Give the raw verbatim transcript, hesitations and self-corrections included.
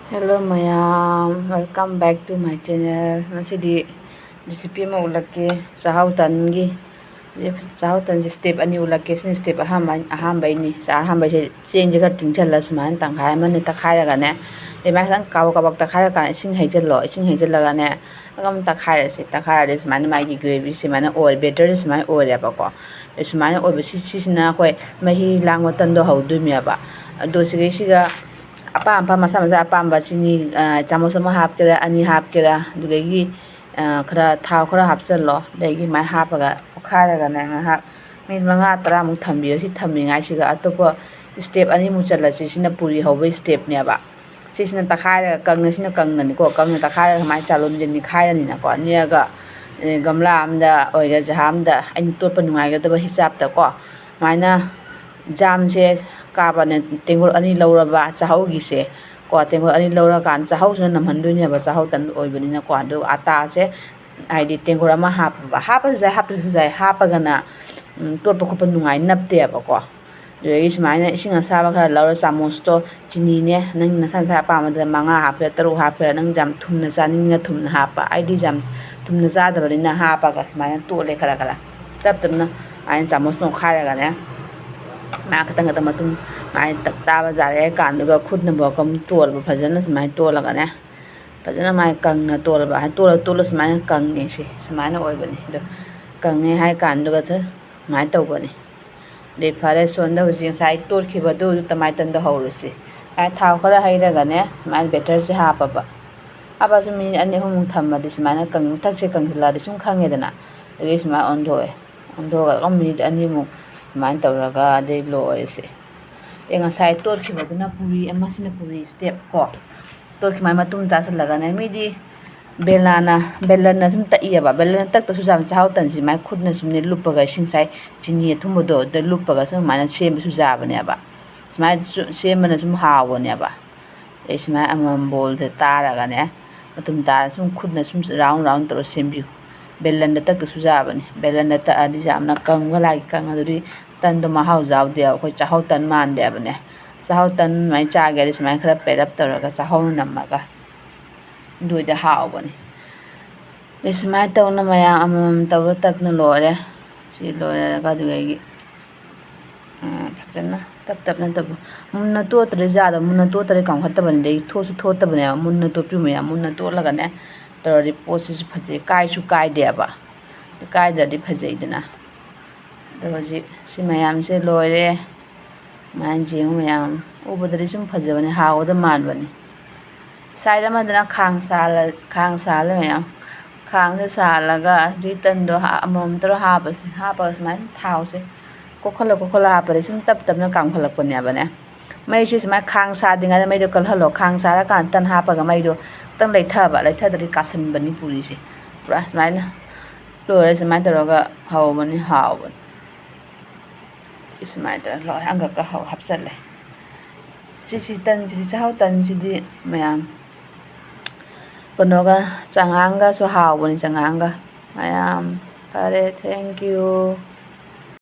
Hello ꯃꯌꯥꯝ, welcome back to my channel. ꯉꯁꯤꯗꯤ recipe ꯑꯃ ꯎꯠꯂꯛꯀꯦ, ꯆꯥꯛꯍꯥꯎ ꯇꯟꯒꯤ꯫ ꯍꯧꯖꯤꯛ ꯆꯥꯛꯍꯥꯎ ꯇꯟꯁꯦ step ꯑꯅꯤ ꯎꯠꯂꯛꯀꯦ꯫ ꯁꯤꯅ step ꯑꯍꯥꯟꯕ, ꯑꯍꯥꯟꯕꯩꯅꯤ꯫ ꯆꯥꯛ ꯑꯍꯥꯟꯕꯩꯁꯦ ꯆꯦꯡꯁꯦ ꯈꯔ ꯇꯤꯡꯁꯜꯂ ꯁꯨꯃꯥꯏꯅ ꯇꯪꯈꯥꯏ ꯑꯃꯅꯤ ꯇꯛꯈꯥꯏꯔꯒꯅꯦ, ꯑꯗꯩ ꯃꯥꯏ ꯈꯤꯇꯪ ꯀꯥꯕꯛ ꯀꯥꯕꯛ ꯇꯛꯈꯥꯏꯔꯀꯥꯟꯗ ꯏꯁꯤꯡ ꯍꯩꯖꯜꯂꯣ꯫ ꯏꯁꯤꯡ ꯍꯩꯖꯜꯂꯒꯅꯦ ꯑꯗꯨꯝ ꯇꯛꯈꯥꯏꯔꯁꯤ꯫ ꯇꯛꯈꯥꯏꯔꯗꯤ ꯁꯨꯃꯥꯏꯅ ꯃꯥꯒꯤ gravyꯁꯦ ꯁꯨꯃꯥꯏꯅ ꯑꯣꯏ, batterꯁꯦ ꯁꯨꯃꯥꯏꯅ ꯑꯣꯏꯔꯦꯕꯀꯣ꯫ ꯑꯗꯩ ꯁꯨꯃꯥꯏꯅ ꯑꯣꯏꯕꯁꯤ, ꯁꯤꯁꯤꯅ ꯑꯩꯈꯣꯏ ꯃꯍꯤ ꯂꯥꯡꯕ ꯇꯟꯗꯣ ꯍꯧꯗꯣꯏꯅꯦꯕ꯫ ꯑꯗꯣ ꯁꯤꯒꯩꯁꯤꯒ ꯑꯄꯥꯝ ꯑꯄꯥꯝ ꯃꯁꯥ ꯃꯁꯥ ꯑꯄꯥꯝꯕ ꯆꯤꯅꯤ, ꯑ, ꯆꯥꯃꯁ ꯑꯃ ꯍꯥꯞꯀꯦꯔꯥ, ꯑꯅꯤ ꯍꯥꯞꯀꯦꯔꯥ, ꯑꯗꯨꯗꯒꯤ, ꯑ, ꯈꯔ ꯊꯥꯎ ꯈꯔ ꯍꯥꯞꯆꯜꯂꯣ꯫ ꯑꯗꯒꯤ ꯑꯗꯨꯃꯥꯏꯅ ꯍꯥꯞꯄꯒ ꯑꯣꯠꯈꯥꯏꯔꯒꯅꯦ ꯉꯥꯏꯍꯥꯛ minute ꯃꯉꯥ ꯇꯔꯥꯃꯨꯛ ꯊꯝꯕꯤꯔꯣ꯫ ꯁꯤ ꯊꯝꯃꯤꯉꯥꯏꯁꯤꯒ ꯑꯇꯣꯞꯄ step ꯑꯅꯤꯃꯨꯛ ꯆꯠꯂꯁꯤ꯫ ꯁꯤꯅ ꯄꯨꯔꯤ ꯍꯧꯕꯒꯤ stepꯅꯦꯕ꯫ ꯁꯤꯁꯤꯅ ꯇꯛꯈꯥꯏꯔꯒ ꯀꯪꯅ, ꯁꯤꯅ ꯀꯪꯅꯅꯤꯀꯣ꯫ ꯀꯪꯅ ꯇꯛꯈꯥꯏꯔꯒ ꯁꯨꯃꯥꯏꯅ ꯆꯥꯂꯣꯝꯁꯦ ꯅꯤꯛꯈꯥꯏꯔꯅꯤꯅꯀꯣ꯫ ꯅꯤꯛꯑꯒ, ꯑꯦ, ꯒꯝꯂꯥ ꯑꯝꯗ ꯑꯣꯏꯒꯦꯔꯥ, ꯖꯍꯥ ꯑꯝꯗ, ꯑꯩꯅ ꯇꯣꯠꯄ ꯅꯨꯡꯉꯥꯏꯒꯗꯕ ꯍꯤꯁꯥꯞꯇꯀꯣ, ꯁꯨꯃꯥꯏꯅ ꯖꯥꯝꯁꯦ ꯀꯥꯞꯄꯅꯦ꯫ ꯇꯦꯡꯀꯣꯠ ꯑꯅꯤ ꯂꯧꯔꯕ ꯆꯥꯛꯍꯧꯒꯤꯁꯦ ꯀꯣ, ꯇꯦꯡꯀꯣꯠ ꯑꯅꯤ ꯂꯧꯔꯀꯥꯟꯗ ꯆꯥꯛꯍꯧꯁꯤꯅ ꯅꯝꯍꯟꯗꯣꯏꯅꯦꯕ, ꯆꯥꯛꯍꯧ ꯇꯟ ꯑꯣꯏꯕꯅꯤꯅꯀꯣ꯫ ꯑꯗꯨꯒ ꯑꯇꯥꯁꯦ ꯍꯥꯏꯗꯤ ꯇꯦꯡꯀꯣꯠ ꯑꯃ ꯍꯥꯞꯄꯕ, ꯍꯥꯞꯄꯁꯨ ꯌꯥꯏ, ꯍꯥꯞꯇ꯭ꯔꯁꯨ ꯌꯥꯏ, ꯍꯥꯞꯄꯒꯅ, ꯎꯝ, ꯇꯣꯠꯄ ꯈꯣꯠꯄ ꯅꯨꯡꯉꯥꯏ, ꯅꯞꯇꯦꯕꯀꯣ꯫ ꯑꯗꯨꯗꯒꯤ ꯁꯨꯃꯥꯏꯅ ꯏꯁꯤꯡ ꯑꯁꯥꯕ ꯈꯔ ꯂꯧꯔ ꯆꯥꯃꯁꯇꯣ, ꯆꯤꯅꯤꯅꯦ, ꯅꯪ ꯅꯁꯥ ꯅꯁꯥ ꯑꯄꯥꯝꯕꯗ ꯃꯉꯥ ꯍꯥꯞꯀꯦꯔꯥ, ꯇꯔꯨꯛ ꯍꯥꯞꯀꯦꯔꯥ, ꯅꯪ ꯌꯥꯝ ꯊꯨꯝꯅ ꯆꯥꯅꯤꯡꯉ ꯊꯨꯝꯅ ꯍꯥꯞꯄ, ꯑꯩꯗꯤ ꯌꯥꯝ ꯊꯨꯝꯅ ꯆꯥꯗꯕꯅꯤꯅ ꯍꯥꯞꯄꯒ ꯁꯨꯃꯥꯏꯅ ꯇꯣꯠꯂꯦ ꯈꯔ ꯈꯔ꯫ ꯇꯞ ꯇꯞꯅ ꯑꯗꯨꯃꯥꯏꯅ ꯆꯥꯃꯁꯅ ꯑꯣꯠꯈꯥꯏꯔꯒꯅꯦ, ꯃꯥ ꯈꯤꯇꯪ ꯈꯤꯇꯪ ꯃꯇꯨꯝ ꯑꯗꯨꯃꯥꯏꯅ ꯇꯛ ꯇꯥꯕ ꯖꯥꯔꯦ ꯀꯥꯟꯗꯨꯒ ꯈꯨꯠꯅ ꯕꯣꯛ ꯑꯃ ꯇꯣꯠꯂꯕ, ꯐꯖꯅ ꯁꯨꯃꯥꯏꯅ ꯇꯣꯠꯂꯒꯅꯦ꯫ ꯐꯖꯅ ꯃꯥꯏ ꯀꯪꯅ ꯇꯣꯠꯂꯕ, ꯍꯥꯏ ꯇꯣꯠꯂ ꯇꯣꯠꯂ ꯁꯨꯃꯥꯏꯅ ꯀꯪꯉꯦ꯫ ꯁꯤ ꯁꯨꯃꯥꯏꯅ ꯑꯣꯏꯕꯅꯤ꯫ ꯑꯗꯣ ꯀꯪꯉꯦ ꯍꯥꯏ ꯀꯥꯟꯗꯨꯒ ꯁꯨꯃꯥꯏꯅ ꯇꯧꯕꯅꯤ꯫ ꯑꯗꯩ ꯐꯔꯦ, ꯁꯣꯝꯗ ꯍꯧꯖꯤꯛ ꯉꯁꯥꯏ ꯇꯣꯠꯈꯤꯕꯗꯨ ꯇꯃꯥꯏ ꯇꯟꯗꯣ ꯍꯧꯔꯁꯤ꯫ ꯁꯨꯃꯥꯏꯅ ꯊꯥꯎ ꯈꯔ ꯍꯩꯔꯒꯅꯦ, ꯁꯨꯃꯥꯏꯅ batterꯁꯦ ꯍꯥꯞꯄꯕ꯫ ꯍꯥꯞꯄꯁꯨ minute ꯑꯅꯤ ꯑꯍꯨꯝꯃꯨꯛ ꯊꯝꯃꯗꯤ ꯁꯨꯃꯥꯏꯅ ꯀꯪ-, ꯃꯊꯛꯁꯦ ꯀꯪꯁꯤꯜꯂꯛꯑꯗꯤ ꯁꯨꯝ ꯈꯪꯉꯦꯗꯅ꯫ ꯑꯗꯒꯤ ꯁꯨꯃꯥꯏꯅ ꯑꯣꯟꯊꯣꯛꯑꯦ꯫ ꯑꯣꯟꯊꯣꯛꯑꯒ ꯑꯗꯨꯝ minute ꯑꯅꯤꯃꯨꯛ ꯑꯗꯨꯃꯥꯏꯅ ꯇꯧꯔꯒ ꯑꯗꯩ ꯂꯣꯏꯔꯁꯦ꯫ ꯑꯗꯩ ꯉꯁꯥꯏ ꯇꯣꯠꯈꯤꯕꯗꯨꯅ ꯄꯨꯔꯤ ꯑꯃ, ꯁꯤꯅ ꯄꯨꯔꯤ step ꯀꯣ꯫ ꯇꯣꯠꯈꯤꯕ ꯃꯇꯨꯡ ꯆꯥꯁꯤꯜꯂꯒꯅꯦ, ꯃꯤꯗꯤ ꯕꯦꯂꯥꯅ, ꯕꯦꯂꯟꯅ ꯁꯨꯝ ꯇꯛꯏꯑꯕ꯫ ꯕꯦꯂꯟꯅ ꯇꯛꯇꯁꯨ ꯌꯥꯕ, ꯆꯥꯛꯍꯥꯎ ꯇꯟꯁꯤ ꯁꯨꯃꯥꯏꯅ ꯈꯨꯠꯅ ꯁꯨꯝꯅꯦ ꯂꯨꯞꯄꯒ, ꯏꯁꯤꯡ ꯉꯁꯥꯏ ꯆꯤꯅꯤ ꯑꯊꯨꯝꯕꯗꯣ ꯑꯗꯨꯗ ꯂꯨꯞꯄꯒ ꯁꯨꯃꯥꯏꯅ ꯁꯦꯝꯕꯁꯨ ꯌꯥꯕꯅꯦꯕ꯫ ꯁꯨꯃꯥꯏꯅ ꯁꯨ-, ꯁꯦꯝꯕꯅ ꯁꯨꯝ ꯍꯥꯎꯕꯅꯦꯕ꯫ ꯑꯗꯩ ꯁꯨꯃꯥꯏꯅ ꯑꯃꯃꯝ ballꯁꯦ ꯇꯥꯔꯒꯅꯦ, ꯃꯇꯨꯝ ꯇꯥꯔ ꯁꯨꯝ ꯈꯨꯠꯅ ꯁꯨꯝ round round ꯇꯧꯔ ꯁꯦꯝꯕꯤꯌꯨ꯫ ꯕꯦꯂꯟꯗ ꯇꯛꯇꯁꯨ ꯌꯥꯕꯅꯤ꯫ ꯕꯦꯂꯟꯗ ꯇꯛꯑꯗꯤ ꯌꯥꯝꯅ ꯀꯪꯕ ꯂꯥꯏ ꯀꯪꯉꯗꯨꯗꯤ ꯇꯟꯗꯣ ꯃꯍꯥꯎ ꯌꯥꯎꯗꯦꯕ, ꯑꯩꯈꯣꯏ ꯆꯥꯛꯍꯥꯎ ꯇꯟ ꯃꯥꯟꯗꯦꯕꯅꯦ꯫ ꯆꯥꯛꯍꯥꯎ ꯇꯟ ꯑꯗꯨꯃꯥꯏꯅ ꯆꯥꯒꯦ ꯍꯥꯏꯔꯗꯤ ꯁꯨꯃꯥꯏꯅ ꯈꯔ ꯄꯦꯔꯞ ꯇꯧꯔꯒ ꯆꯥꯛꯍꯥꯎꯅ ꯅꯝꯃꯒ ꯑꯗꯨ ꯑꯣꯏꯗꯤ ꯍꯥꯎꯕꯅꯤ꯫ ꯑꯗꯩ ꯁꯨꯃꯥꯏꯅ ꯇꯧꯅ ꯃꯌꯥꯝ ꯑꯃꯃꯝ ꯇꯧꯔ ꯇꯛꯅ ꯂꯣꯏꯔꯦ꯫ ꯁꯤ ꯂꯣꯏꯔꯒ ꯑꯗꯨꯗꯒꯤ ꯎꯝ, ꯐꯖꯅ ꯇꯞ ꯇꯞꯅ ꯇꯧꯕ꯫ ꯃꯨꯟꯅ ꯇꯣꯠꯇ꯭ꯔꯗꯤ ꯌꯥꯗꯕ, ꯃꯨꯟꯅ ꯇꯣꯠꯇ꯭ꯔꯗꯤ ꯀꯥꯝꯈꯠꯇꯕꯅꯤ, ꯑꯗꯩ ꯊꯣꯠꯁꯨ ꯊꯣꯠꯇꯕꯅꯦꯕ꯫ ꯃꯨꯟꯅ ꯇꯣꯠꯄꯤꯌꯨ ꯃꯌꯥꯝ, ꯃꯨꯟꯅ ꯇꯣꯠꯂꯒꯅꯦ ꯇꯧꯔꯗꯤ ꯄꯣꯠꯁꯤꯁꯨ ꯐꯖꯩ, ꯀꯥꯏꯁꯨ ꯀꯥꯏꯗꯦꯕ꯫ ꯀꯥꯏꯗ꯭ꯔꯗꯤ ꯐꯖꯩꯗꯅ꯫ ꯑꯗꯣ ꯍꯧꯖꯤꯛ ꯁꯤ ꯃꯌꯥꯝꯁꯦ ꯂꯣꯏꯔꯦ꯫ ꯁꯨꯃꯥꯏꯅ ꯌꯦꯡꯉꯨ ꯃꯌꯥꯝ, ꯎꯕꯗꯗꯤ ꯁꯨꯝ ꯐꯖꯕꯅꯤ, ꯍꯥꯎꯒꯗꯕ ꯃꯥꯟꯕꯅꯤ꯫ ꯁꯥꯏꯠ ꯑꯃꯗꯅ ꯈꯥꯡ ꯁꯥꯍꯜꯂ-, ꯈꯥꯡ ꯁꯥꯍꯜꯂꯦ ꯃꯌꯥꯝ꯫ ꯈꯥꯡꯁꯦ ꯁꯥꯍꯜꯂꯒ ꯍꯧꯖꯤꯛ ꯇꯟꯗꯣ ꯍꯥ-, ꯑꯃꯃꯝ ꯇꯧꯔ ꯍꯥꯞꯄꯁꯦ, ꯍꯥꯞꯄꯒ ꯁꯨꯃꯥꯏꯅ ꯊꯥꯎꯁꯦ ꯀꯣꯛꯈꯠꯂ ꯀꯣꯛꯈꯠꯂ ꯍꯥꯞꯄꯗ ꯁꯨꯝ ꯇꯞ ꯇꯞꯅ ꯀꯥꯝꯈꯠꯂꯛꯄꯅꯦꯕꯅꯦ꯫ ꯃꯩꯁꯦ ꯁꯨꯃꯥꯏꯅ ꯈꯥꯡ ꯁꯥꯗ꯭ꯔꯤꯉꯩꯗ ꯃꯩꯗꯣ ꯀꯜꯍꯜꯂꯣ꯫ ꯈꯥꯡ ꯁꯥꯔꯀꯥꯟꯗ ꯇꯟ ꯍꯥꯞꯄꯒ ꯃꯩꯗꯣ ꯈꯤꯇꯪ ꯂꯩꯊꯕ, ꯂꯩꯊꯗ꯭ꯔꯗꯤ ꯀꯥꯁꯟꯕꯅꯤ ꯄꯨꯔꯤꯁꯦ꯫ ꯄꯨꯔꯥ ꯁꯨꯃꯥꯏꯅ ꯂꯣꯏꯔꯦ꯫ ꯁꯨꯃꯥꯏꯅ ꯇꯧꯔꯒ ꯍꯧꯕꯅꯤ, ꯍꯥꯎꯕꯅꯤ꯫ ꯁꯨꯃꯥꯏꯅ ꯇꯧꯔꯒ ꯂꯣꯏꯔꯦ꯫ ꯑꯪꯀ ꯀ ꯍꯧ-, ꯍꯥꯞꯆꯜꯂꯦ꯫ ꯁꯤꯁꯤ ꯇꯟꯁꯤꯗꯤ, ꯆꯥꯛꯍꯥꯎ ꯇꯟꯁꯤꯗꯤ ꯃꯌꯥꯝ ꯀꯩꯅꯣꯒ, ꯆꯉꯥꯡꯒꯁꯨ ꯍꯥꯎꯕꯅꯤ, ꯆꯉꯥꯡꯒ꯫ ꯃꯌꯥꯝ ꯐꯔꯦ, thank you꯫